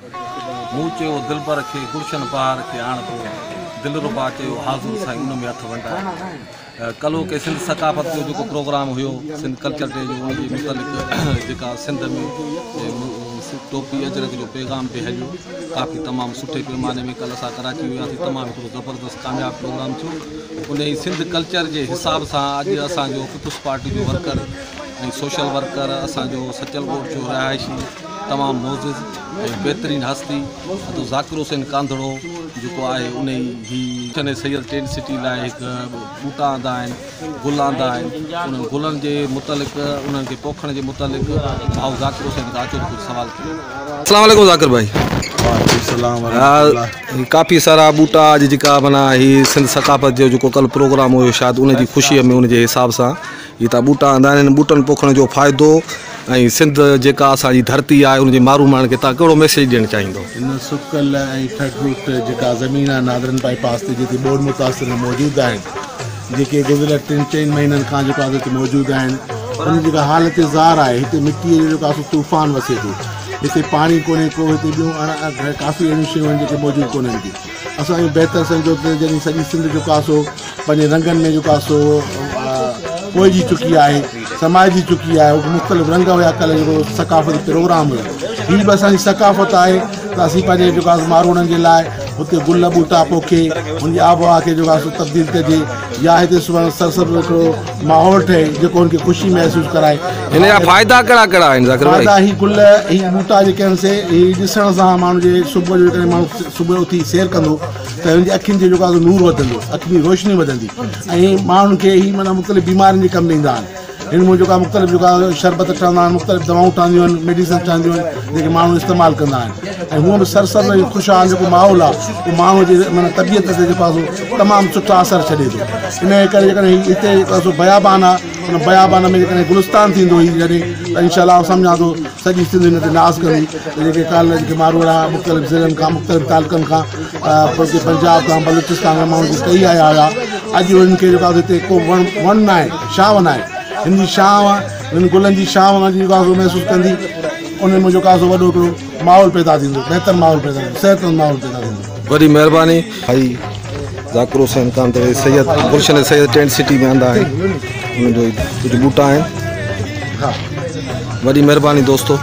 مون چيو دلبر کي گلشن بهار کي آڻ پو دلربا چيو حاضر سائين ان ۾ هٿ ونڊائي. ڪلهوڪي سنڌ ثقافت جو جيڪو پروگرام هيو سنڌ ڪلچر ڊي جو ان جي متعلق جيڪا سنڌ ۾ ٽوپي اجرڪ جو پيغام به هليو ڪافي تمام سٺي پيماني ۾ ڪلهه اسان ڪراچي وياسين تمام هڪڙو زبردست ڪامياب پروگرام ٿيو ان ئي سنڌ ڪلچر جي حساب سان اڄ اسان جو پيپلز پارٽي جو ورڪر ۽ سوشل ورڪر اسان جو سچل ڳوٺ جو رهائشي تمام معزز ۽ بهترين هستي ادو ذاڪر حسين ڪانڌڙو جيڪو آهي ان ئي هي چني سيد ٽينٽ سٽي لاء هڪ ٻوٽا آندا آهن گل آندا آهن انهن گلن جي متعلق انهن کي پوکڻ جي متعلق ڀائو ذاڪر حسين کان اچو ته ڪجهه سوال ڪيون. السلام عليڪم ذاڪر ڀائي. وعليڪم السلام ورحمة الله. ڪافي سارا ٻوٽا اڄ جيڪا معنيٰ هي سنڌ ثقافت جو جيڪو ڪل پروگرام هيو شايد ان جي خوشيء ۾ ان جي حساب سان هي تان ٻوٽا آندا آهن هن ٻوٽن پوکڻ جو فائدو ۽ سنڌ جيڪا اسان جي ڌرتي آهي ان جي مارو ماڻهن کي تان ڪهڙو ميسيج ڏيڻ چاهيندو. هن سڪل ۽ ٺٽ جيڪا زمين آهي نادرن بائي پاس تي جتي ٻوڏ متاثر موجود آهن جيڪي گذريل ٽن چئن مهينن کان جيڪو آهي هتي موجود آهن ان جي جيڪا حالت زار آهي هتي مٽي جو جيڪو آهي سو طوفان وسي ٿو هتي پاڻي ڪونهي ڪو هتي ٻيون اڻ ڪافي اهڙيون شيون آهن جيڪي موجود ڪونهن ڪي اسان اهو بهتر سمجهو ته جڏهن سڄي سنڌ جيڪو آهي سو پنهنجي رنگن ۾ جيڪو آهي سو پوئجي چڪي آهي سمائجي چڪي آهي مختلف رنگ هيا ڪلهه جيڪو ثقافتي پروگرام هيو هي به اسانجي ثقافت آهي ته اسين پنهنجي جيڪو آهي ماروئڙن جي لاء هتي گل ٻوٽا پوکي هن جي آبهوا کي جيڪو آهي سو تبديل ڪجي يا هتي سڀاڻي سرسبز هڪڙو ماحول ٺهي جيڪو هن کي خوشي محسوس ڪرائي. هن جا فائدا ڪهڙا ڪهڙا آهن ذاڪر ڀائي؟ فائدا هي گل هي ٻوٽا جيڪي آهن سي هي ڏسڻ سان ماڻهو جي صبح جو جيڪڏهن ماڻهو صبح جو اٿي سير ڪندو ته هن جي اکين جي جيڪو آهي نور وڌندو اکين جي روشني وڌندي ۽ ماڻهن کي هي معنيٰ مختلف بيمارين جي ڪم ۾ ايندا آهن. هن مان جيڪا مختلف جيڪا شربت ٺهندا آهن مختلف دوائون ٺهنديون آهن ميڊيسن ٺهنديون آهن جيڪي ماڻهو استعمال ڪندا آهن ۽ هونء به سرسبز ۽ خوشحال جيڪو ماحول آهي اهو ماڻهو جي معنيٰ طبيعت تي جيڪو آهي سو تمام سٺا اثر ڇڏي ٿو ان جي ڪري جيڪڏهن هي هتي جيڪو آهي سو بيابان آهي ان بيابان ۾ جيڪڏهن گلستان ٿيندو هي جڏهن ته انشاء الله آئون سمجهان ٿو سڄي سنڌ هن تي ناز ڪندي ته جيڪي ڪالهه جيڪي ماروئڙا مختلف ضلعن کان مختلف تعلقن کان بلڪه پنجاب کان بلوچستان کان ماڻهو جيڪي ڪهي آيا هيا اڄ انهن کي جيڪو آهي هتي ڪو وڻ وڻ ناهي ڇانو ناهي هن جي ڇانو هن گلن جي ڇانو جيڪو آهي سو محسوس ڪندي انهن ۾ جيڪو آهي سو وڏو هڪڙو ماحول پيدا ٿيندو بهتر ماحول پيدا ٿيندو صحتمند ماحول پيدا ٿيندو. وڏي مهرباني. ڀائي ذاڪر حسين ڪانڌڙي سيد گلشن سيد ٽينٽ سٽي ۾ آندا آهن انهن جو ڪجهه ٻوٽا آهن وڏي مهرباني دوستو.